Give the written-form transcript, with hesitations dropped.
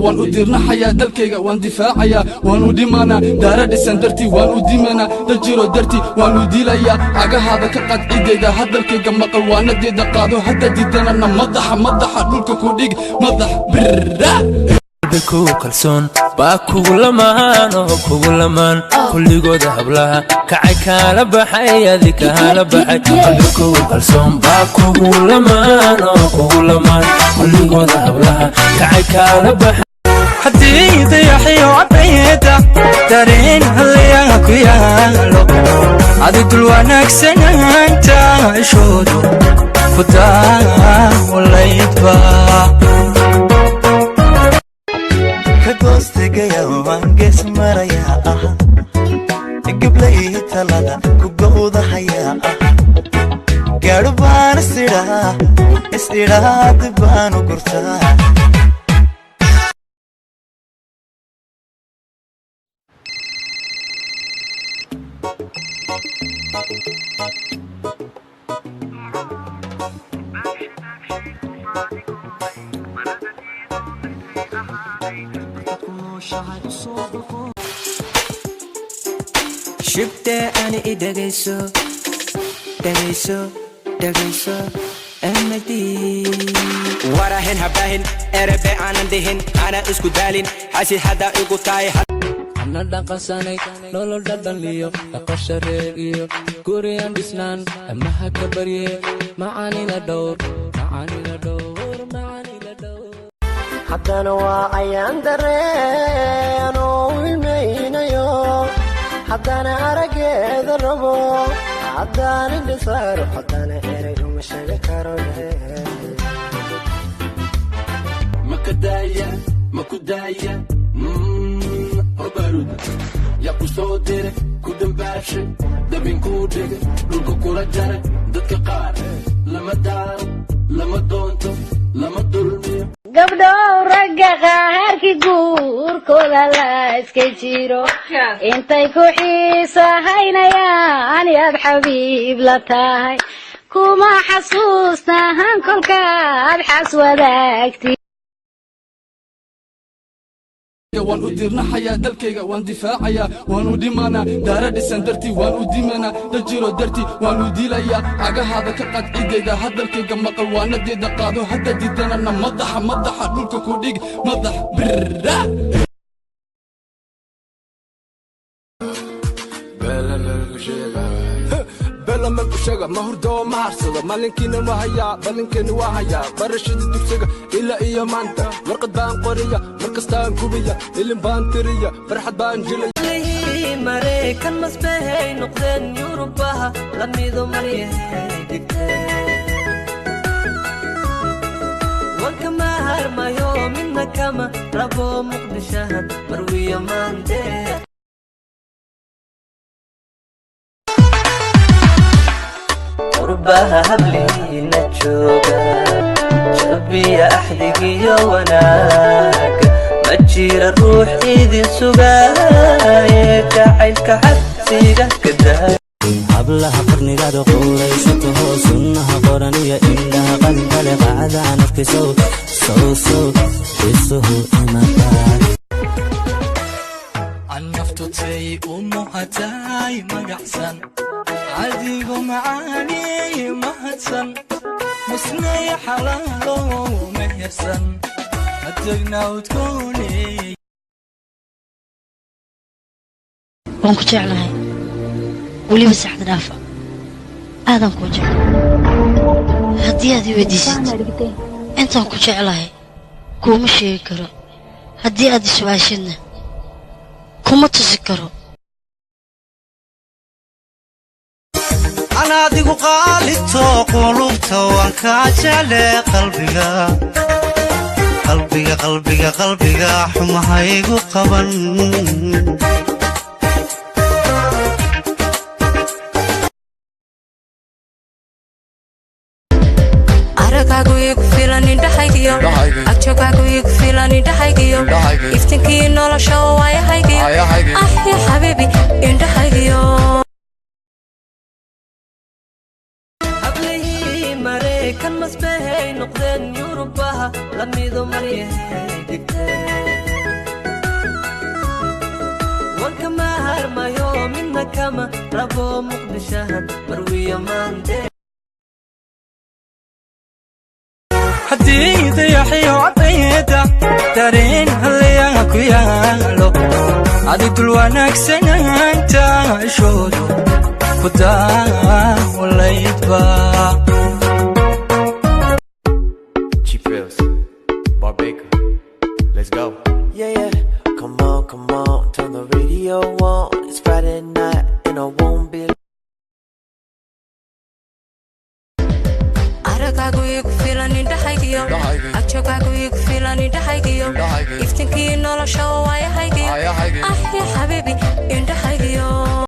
Waan u dirnaxayaa dalkayga, waan difaacayaa, waan u dhimanaa daara dhisan dartii, waan u dimanaa dajiro dartii, waan u dilayaa. Cagahaada ka qad cidayda, hadalkayga maqal, waanadeeda qaado. Hadda diidanana madaxa madaxa dhulka ku dhig, madax birra. Ku kalsoon baa kugu lamaan oo kugu lamaan. Kulligooda hablaha kacay kaala baxay, adi kaala baxay. Qalbi kugu kalsoon baa kugu lamaan oo kugu lamaan. Kulligooda hablaha kacay kaala baxay. Haddii dayaxiyo cadayda dareen hallayaa ku yaalo, adi dul wanaagsanaanta ishoodu kudaawalaydba. Ka goostegaya waan gees marayaa ah, gablay talada ku gowdahayaa ah, gaadho baan isidhaa isidhaa dib baan u gurtaa. Shibtee ani i dhegayso, dhegayso, dhegayso MD. Warahin habahin erebe aanan dhihin, ana isku daalin xasid hadda igu tahay. Ana dhaqansanay nolol dhadhanliyo dhaqasha reer iyo guriyan dhisnaan amaha ka barye. Macaanila dhowr, macaanila dhowr, macaanila dhowr. Haddana waa ayaan dareen oo ilmaynayo, haddana araggeeda rabo, haddaan indhisaaro, haddana erey uma sheegi karo. Maka daaya, maku daaya hobarud yaa ku soo dire, ku dambaashay, dabinkuu dhigay, dhulka kula jaray. Dadka qaar lama daaro, lama doonto, lama dulmiyo. Gabdhow, ragga qaarkii guurkooda la iska jiro, intay ku xiisahaynayaan yaad xabiib la tahay, kuma xasuustahan kolkaad xas wadaagti. Waan u dirnaxayaa dalkayga, waan difaacayaa, waan u dhimanaa daara dhisan dartii, waan u dimanaa dajiro dartii, waan u dilayaa. Cagahaada ka qad cidayda, hadalkayga maqal, waanadeeda qaado. Hadda diidanana madaxa madaxa dhulka ku dhig, madax birra. Bela melku sheega, ma hurdo, ma harsado, maalinkiina waa hayaa, balinkeena waa hayaa. Barashada dugsiga ilaa iyo maanta warqad baan qoriya, mar kastaan gubiya, ilin baan tiriya, farxad baan jilaya. Maraykan masbahay noqdeen, Yurubaha lamido maryahay dhigteen. Wanka ma harmayo, midna kama rabo, Muqdishahan marwiyo maante. Qurbaha habliina jooga, jabiya axdigiyo wanaaga, ma jira ruux idin sugaaye, jacaylka xabsiga ka daa. Hablaha qarnigaada quulaysato, sunnaha qoran iyo indhaha qalinkale, qacdaan arkaysow sow sow isuhu imataa. Naftutay u muhatay magacsan adigo macaaniyey mahadsan, musnay xalaalo mehersan hadegna udgooney. Waan ku jeclahay weliba saxda dhaafa, aadaan kuu jeclay. Haddii aad i weydiisid intaan ku jeclahay, kuuma sheegi karo. Haddii aad i su'aashidna, kuma tusi karo. An adigu qaalito qulubta waan kaa jecle, qalbiga qalbiga qalbiga qalbiga xumahaygu qaban. Aragaagu igu filan indhahaygiyo, agjogaagu igu filan indhahaygiyo, iftinkii nolosha oo waayahaygiyo. Ah ya xabiibi, indhahaygiyo. Hablihii Maraykan masbahay noqdeen, Yurubaha lamido maryahay dhigteen. Rabo Muqdishahan marwiyo maante. Haddii dayaxiyo cadayda dareen hallayaa ku yaalo, adi dul wanaagsanaanta ishoodu ku daawalaydba. Cheap Thrills, Bar Baker. Let's go. Yeah. Come on, come on, turn the radio on. It's Friday night and I won't be Aragaagu igu filan indhahaygiyo, agjogaagu igu filan indhahaygiyo, iftinkii nolosha oo waayahaygiyo. Ah ya xabiibi, indhahaygiyo.